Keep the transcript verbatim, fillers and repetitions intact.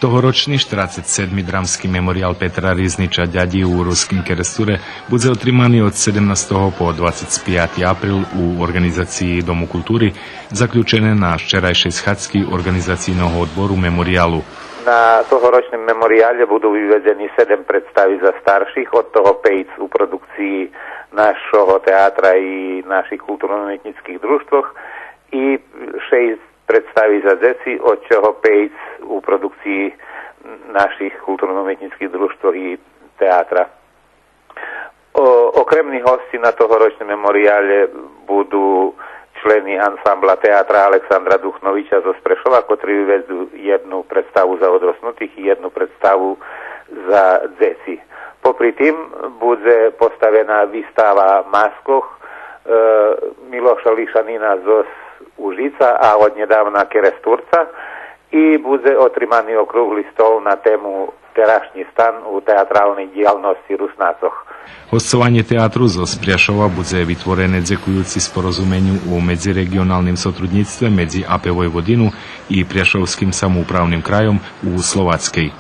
Тогорочни штерацец седми драмски мемориял Петра Ризнича Дядї у Руским Керестуре будзе отримани од седемнастого по двацец пияти април у орґанизациї Дому култури, заключене на вчерайшей схадзки Орґанизацийного одбору мемориялу. На тогорочним мемориялє буду виведзени седем представи за старших, од того пейц у продукциї нашого театра и наших културно-уметнїцких дружтвох, и шейсц представи за дзеци, од чого пейц у продукциї наших културно-уметнїцких дружтвох и театра. О, окремни госци на тогорочним мемориялє буду члени ансамбла театра Александра Духновича зоз Прешова, котри виведзу єдну представу за одроснутих и єдну представу за дзеци. Попри тим будзе поставена вистава маскох, е, Милоша Лишанина зоз Ужица, а однєдавна Керестурца, и будзе отримани округли стол на тему Терашнї стан у театралней дїялносци Руснацох. Госцованє театру зоз Пряшова будзе витворене дзекуюци спорозуменю у медзиреґионалним сотруднїцтве медзи АП Войводину и Пряшовским самоуправним крайом у Словацкей.